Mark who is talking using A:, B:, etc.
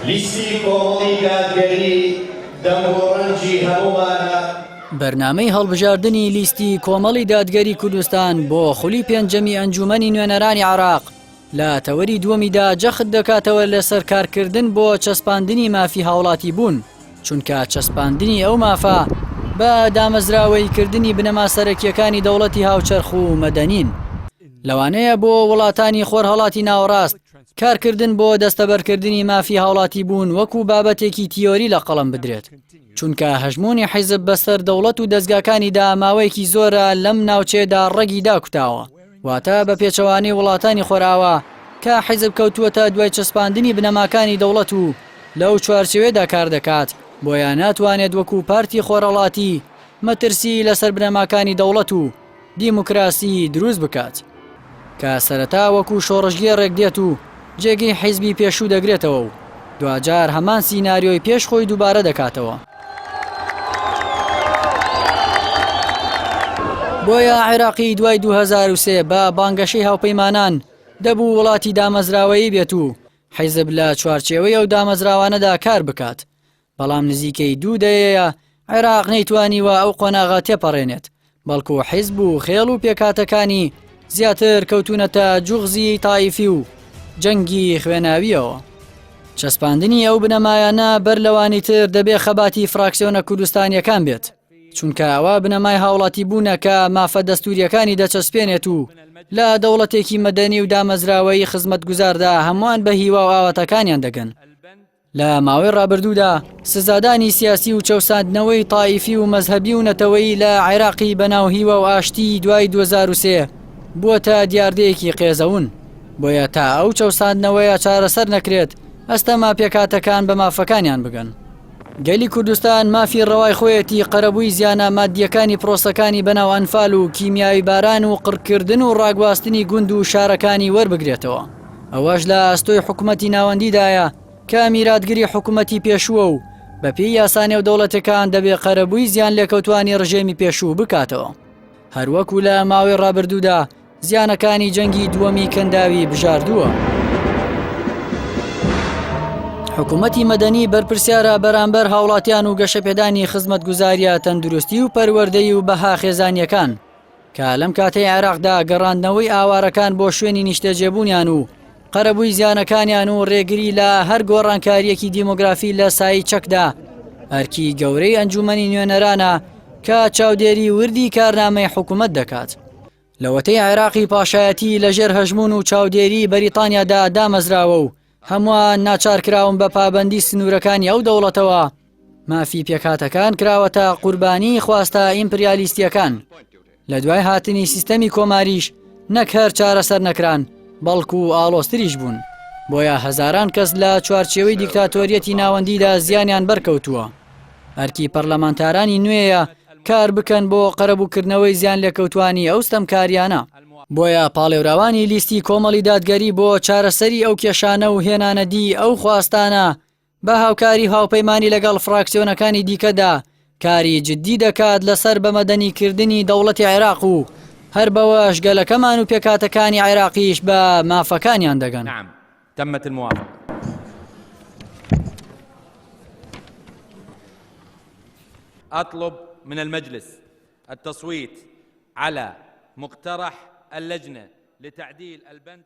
A: لیستی کۆمەڵی دادگەری دەنگ و ڕەنجی هەموومانە.
B: بەرنامەی هەڵبژاردنی لیستی کۆمەڵی دادگەری کوردستان بۆ خولی پێنجەمی ئەنجوومەنی نوێنەرانی عێراق لە تەوەری دووەمیدا جەخت دەکاتەوە لەسەر کارکردن بۆ چەسپاندنی مافی هاوڵاتیبوون، چونکە چەسپاندنی ئەو مافە بە دامەزراوەییکردنی بنەما سەرەکییەکانی دەوڵەتی هاوچەرخ و مەدەنین. لەوانەیە بۆ وڵاتانی خۆرهەڵاتی ناوەڕاست کارکردن بۆ دەستەبەرکردنی مافی هاوڵاتیبوون وەکو بابەتێکی تیۆری لە قەڵەم بدرێت، چونکە هەژموونی حیزب بەسەر دەوڵەت و دەزگاکانیدا ماوەیەکی زۆرە لەم ناوچەیەدا ڕەگی داکوتاوە، واتە بە پێچەوانەی وڵاتانی خۆرئاوا کە حیزب کەوتووەتە دوای چەسپاندنی بنەماکانی دەوڵەت و لەو چوارچێوەیەدا کاردەکات، بۆیە ناتوانێت وەکو پارتی خۆرهەڵاتی مەترسی لەسەر بنەماکانی دەوڵەت و دیموکراسی دروست بکات. کە سەرەتا وەکو شۆڕشگێڕێک دێت و جێگەی حیزبی پێشوو دەگرێتەوە و دواجار هەمان سیناریۆی پێش خۆی دووبارە دەکاتەوە. بۆیە عێراقی دوای 2003 بە بانگەشەی هاوپەیمانان دەبوو وڵاتی دامەزراوەیی بێت و حیزب لە چوارچێوەی ئەو دامەزراوانەدا کار بکات، بەڵام نزیکەی دوو دەیەیە عێراق نەیتوانیوە ئەو قۆناغە تێپەڕێنێت، بەڵکو حیزب و خێڵ و پێکهاتەکانی زیاتر کەوتوونەتە جوغزی تایفی و جەنگی خوێناوییەوە. چەسپاندنی ئەو بنەمایانە بەر لەوانی تر دەبێ خەباتی فراکسیۆنە کوردستانییەکان بێت، چونکە ئەوە بنەمای هاوڵاتیبوونە کە مافە دەستوورییەکانی دەچەسپێنێت و لە دەوڵەتێکی مەدەنی و دامەزراوەیی خزمەتگوزاردا هەمووان بە هیوا و ئاواتەکانیان دەگەن. لە ماوەی ڕابردوودا سزادانی سیاسی و چەوساندنەوەی تائیفی و مەزهەبی و نەتەوەیی لە عێراقی بەناو هیوا و ئاشتی دوای 2003 بووەتە دیاردەیەکی قێزەون، بۆیە تا ئەو چەوساندنەوەیە چارەسەر نەکرێت ئەستەمە پێکهاتەکان بە مافەکانیان بگەن. گەلی کوردستان مافی ڕەوای خۆیەتی قەرەبووی زیانە مادییەکانی پرۆسەکانی بەناو ئەنفال و کیمیاوی باران و قڕکردن و ڕاگواستنی گوند و شارەکانی وەربگرێتەوە. ئەوەش لە ئەستۆی حکومەتی ناوەندیدایە کە میراتگری حکومەتی پێشووە و بەپێی یاسا نێودەوڵەتیەکان دەبێ قەرەبووی زیانلێکەوتوانی ڕژێمی پێشوو بکاتەوە. هەروەکو لە ماوەی ڕابردوودا زیانەکانی جەنگی دووەمی کەنداوی بژاردووە. حکومەتی مەدەنی بەرپرسیارە بەرامبەر هاوڵاتیان و گەشەپێدانی خزمەتگوزاریە تەندروستی و پەروەردەی و بەها خێزانیەکان. کە لەم کاتەی عێراقدا گەڕاندنەوەی ئاوارەکان بۆ شوێنی نیشتەجێبوونیان و قەرەبووی زیانەکانیان و ڕێگری لە هەر گۆڕانکارییەکی دیمۆگرافی لە سایەی چەکدا ئەرکی گەورەی ئەنجوومەنی نوێنەرانە کە چاودێری وردی کارنامەی حکوومەت دەکات. لەوەتەی عێراقی پاشایەتی لەژێر هەژموون و چاودێریی بەریتانیادا دامەزراوە و هەمووان ناچارکراون بە پابەندی سنوورەکانی ئەو دەوڵەتەوە، مافی پێکهاتەکان کراوەتە قوربانیی خواستە ئیمپریالیستییەکان. لە دوای هاتنی سیستەمی کۆماریش نەک هەر چارەسەر نەکران، بەڵکو ئاڵۆزتریش بوون. بۆیە هەزاران کەس لە چوارچێوەی دیکتاتۆریەتی ناوەندیدا زیانیان بەرکەوتووە. ئەرکی پەرلەمانتارانی نوێیە کار بکەن بۆ قەرەبووکردنەوەی زیانلێکەوتوانی ئەو ستەمکارییانە. بۆیە پاڵێوراوانی لیستی کۆمەڵی دادگەری بۆ چارەسەری ئەو کێشانە و هێنانەدی ئەو خواستانە بە هاوکاری و هاوپەیمانی لەگەڵ فراکسیۆنەکانی دیکەدا کاری جددی دەکات لەسەر بە مەدەنیکردنی دەوڵەتی عێراق و هەر بەوەش گەلەکەمان و پێکهاتەکانی عێراقیش بە مافەکانیان دەگەن.
C: نعم تمت الموافقة. أطلب من المجلس التصويت على مقترح اللجنة لتعديل البند.